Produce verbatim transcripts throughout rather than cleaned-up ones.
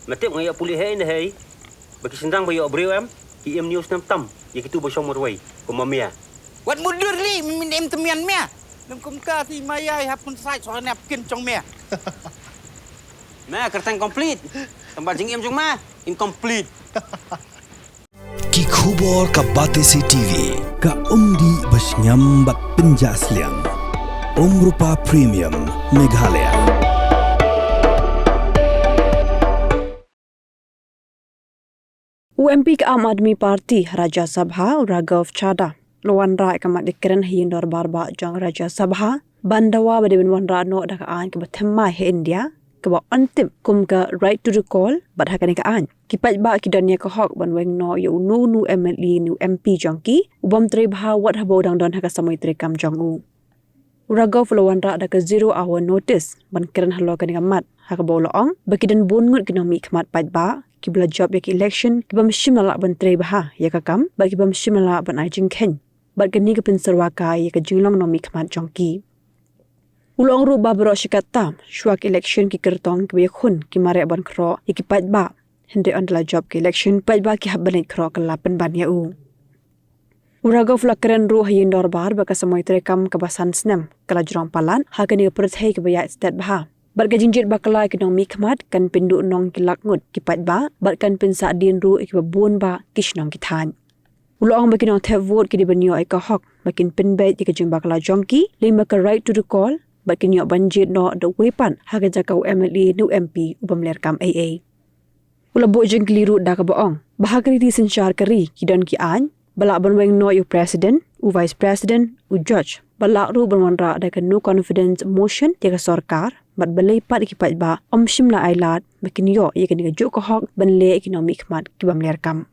Me tip nga ïoh pule hei ne hei. Ba ki shynrang ba ïoh briew em, ki im news nam tam ïa kitu ba shong marwei, kum ma mia. Wat mudur li, min im temian mia. Lem kumta ti maya i hap kun sait soal ne ap kin chong mia. Me kyrteng complete. Tang ba jingim jong me incomplete. Ki khubor ka Batesi T V. Ka umdih ba shngiam bad pynjah sliang. Umrupa Premium Meghalaya. U M P ka Aam Aadmi Party Rajya Sabha, u Raghav Chadha, u la wanrah ïa ka mat ïakren ha ïing dorbar bah jong Rajya Sabha ban dawa ba dei ban wanrah noh da ka aiñ kaba thymmai ha India, kaba ong tip kum ka Right to Recall, bad ha kane ka aiñ ki paidbah ki don ïa ka hok ban weng noh ïa uno uno u M L A ne u M P jong ki u bym trei bha wat haba u dang don ha ka samoi treikam jong u. U Raghav u la wanrah da ka zero hour notice ban kren halor kane ka mat, ha kaba u la ong ba ki don bun ngut ki nongmihkhmat paidbah kiba la jop ïa ka election, ki bym shym la lah ban trei bha ïa ka kam bad ki bym shym la lah ban ai jingkheiñ, bad kane ka pynsyrwa kai ïa ka jinglong nongmihkhmat jong ki. U la ong ruh ba baroh shi katta shuwa ka election ki kyrtong kiba ïakhun ki mareh ban khroh ïa ki paidbah, hynrei ynda la jop ka election paidbah ki hap ban leit khroh kylla pynban ïa u. U Raghav u la kren ruh ha ïing dorbar ba ka samoi treikam kaba san snem ka la jrong palat ha kane ka pyrthei kaba ïaid stet bha, bad ka jingjied bakla ïa ki nongmihkhmat kan pynduh nong ki lak ngut ki paidbah bad kan pynsahdien ruh ïa kiba bun bah ki shnong ki thaiñ. U la ong ba ki nongthep vote ki dei ban ïoh ïa ka hok ba kin pynbeit ïa ka jingbakla jong ki lyngba ka Right to Recall, bad kin ïoh ban jied noh da uwei pat ha ka jaka u M L A ne u M P u bym leh kam ei ei. U la buh jingkylli ruh da kaba ong ba ha ka riti synshar ka ri ki don ki aiñ ba lah ban weng noh ïa u President, u Vice President, u Judge, ba lah ruh ban wanrah da ka No Confidence Motion ïa ka sorkar, bad balei pat ïa ki paidbah ym shym la ai lad ba kin ïoh ïa kane kajuh ka hok ban leh ïa ki nongmihkhmat ki bym leh kam.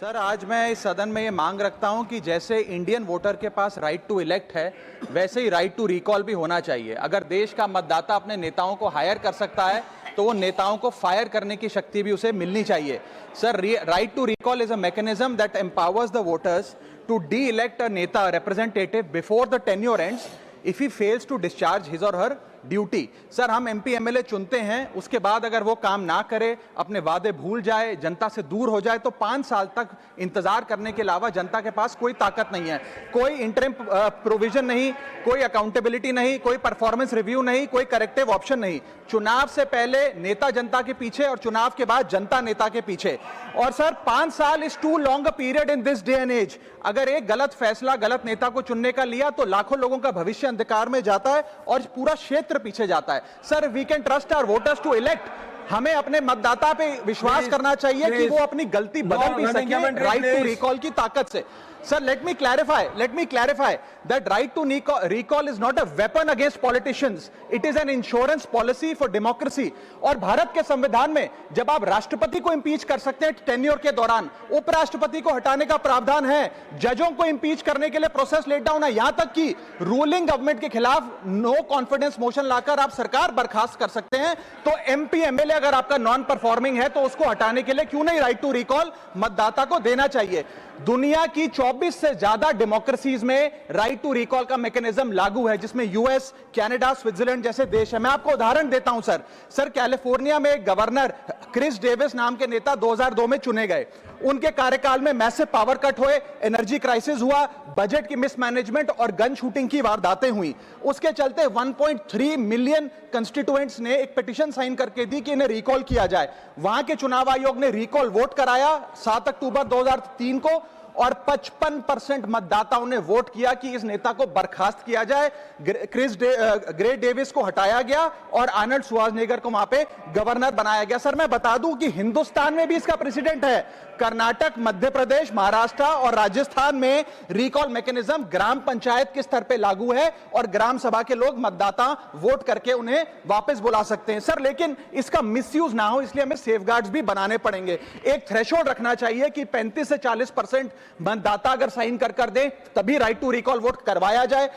सर, आज मैं इस सदन में ये मांग रखता हूं कि जैसे इंडियन वोटर के पास राइट टू इलेक्ट है, वैसे ही राइट टू रिकॉल भी होना चाहिए। अगर देश का मतदाता अपने नेताओं को हायर कर सकता है, तो वो नेताओं को फायर करने की शक्ति भी उसे मिलनी चाहिए। Sir, right to recall is a mechanism that empowers the voters to de-elect a neta, representative, before the tenure ends if he fails to discharge his or her duty. सर, हम एमपी एमएलए चुनते हैं, उसके बाद अगर वो काम ना करे, अपने वादे भूल जाए, जनता से दूर हो जाए, तो पाँच साल तक इंतजार करने के अलावा जनता के पास कोई ताकत नहीं है। कोई इंटरिम प्रोविजन नहीं, कोई अकाउंटेबिलिटी नहीं, कोई परफॉर्मेंस रिव्यू नहीं, कोई करेक्टिव ऑप्शन नहीं। चुनाव से पहले नेता जनता के पीछे और चुनाव के बाद जनता नेता के पीछे। और सर, पांच साल is too long a period in this day and age। अगर एक गलत फैसला गलत नेता को चुनने का लिया तो लाखों लोगों का भविष्य अंधकार में जाता है और पूरा क्षेत्र पीछे जाता है। Sir, we can trust our voters to elect। हमें अपने मतदाता पे विश्वास करना चाहिए कि वो अपनी गलती बदल भी सके राइट टू रिकॉल की ताकत से। Sir, let me clarify, let me clarify that right to recall is not a weapon against politicians, it is an insurance policy for democracy। और भारत के संविधान में जब आप राष्ट्रपति को इम्पीच कर सकते हैं टेन्योर के दौरान, उपराष्ट्रपति को हटाने का प्रावधान है, जजों को इम्पीच करने के लिए प्रोसेस लेट डाउन है, यहां तक कि रूलिंग गवर्नमेंट के खिलाफ नो कॉन्फिडेंस मोशन लाकर आप सरकार बर्खास्त कर सकते हैं। तो एमपी एमएलए अगर आपका नॉन परफॉर्मिंग है तो उसको हटाने के लिए क्यों नहीं राइट टू रिकॉल मतदाता को देना चाहिए। दुनिया की चौबीस से ज्यादा डेमोक्रेसीज में राइट टू रिकॉल का मैकेनिज्म लागू है, जिसमें यूएस, कनाडा, स्विट्जरलैंड जैसे देश है। मैं आपको उदाहरण देता हूं सर। सर, कैलिफोर्निया में एक गवर्नर क्रिस डेविस नाम के नेता दो हज़ार दो में चुने गए। उनके कार्यकाल में मैसिव पावर कट हुए, एनर्जी क्राइसिस हुआ, बजट की मिसमैनेजमेंट और गन शूटिंग की वारदातें हुई। उसके चलते वन पॉइंट थ्री मिलियन कॉन्स्टिट्यूएंट्स ने एक पिटिशन साइन करके दी कि इन्हें रिकॉल किया जाए। वहां के चुनाव आयोग ने रिकॉल वोट कराया सात अक्टूबर दो हज़ार तीन को, और पचपन परसेंट मतदाताओं ने वोट किया कि इस नेता को बर्खास्त किया जाए। ग्रे-, क्रिस डे-, अ, ग्रे डेविस को हटाया गया और आर्नल्ड श्वार्ज़नेगर को वहां पे गवर्नर बनाया गया। सर, मैं बता दूं कि हिंदुस्तान में भी इसका प्रेसिडेंट है। कर्नाटक, मध्य प्रदेश, महाराष्ट्र और राजस्थान में रिकॉल मैकेनिज्म ग्राम पंचायत के स्तर पे लागू है और ग्राम सभा के लोग मतदाता वोट करके उन्हें वापस बुला सकते हैं। सर, लेकिन इसका मिसयूज ना हो, इसलिए हमें सेफगार्ड्स भी बनाने पड़ेंगे। एक थ्रेशोल्ड रखना चाहिए कि पैंतीस से चालीस परसेंट मतदाता अगर साइन कर कर दे तभी राइट टू रिकॉल वोट करवाया जाए।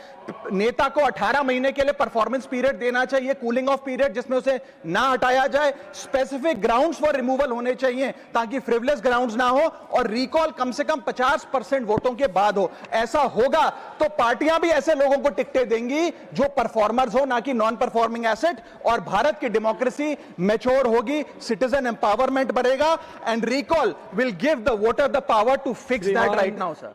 नेता को अठारह महीने के लिए परफॉर्मेंस पीरियड देना चाहिए, कूलिंग ऑफ पीरियड, जिसमें उसे ना हटाया जाए। स्पेसिफिक ग्राउंड्स फॉर रिमूवल होने चाहिए ताकि फ्रिवलेस ग्राउंड्स ना हो और रिकॉल कम से कम पचास परसेंट वोटों के बाद हो। ऐसा होगा तो पार्टियां भी ऐसे लोगों को टिकटें देंगी जो परफॉर्मर्स हो, ना कि नॉन परफॉर्मिंग एसेट। और भारत की डेमोक्रेसी मैच्योर होगी, सिटीजन एम्पावरमेंट बढ़ेगा, and recall will give the voter the power to fix that right now, sir.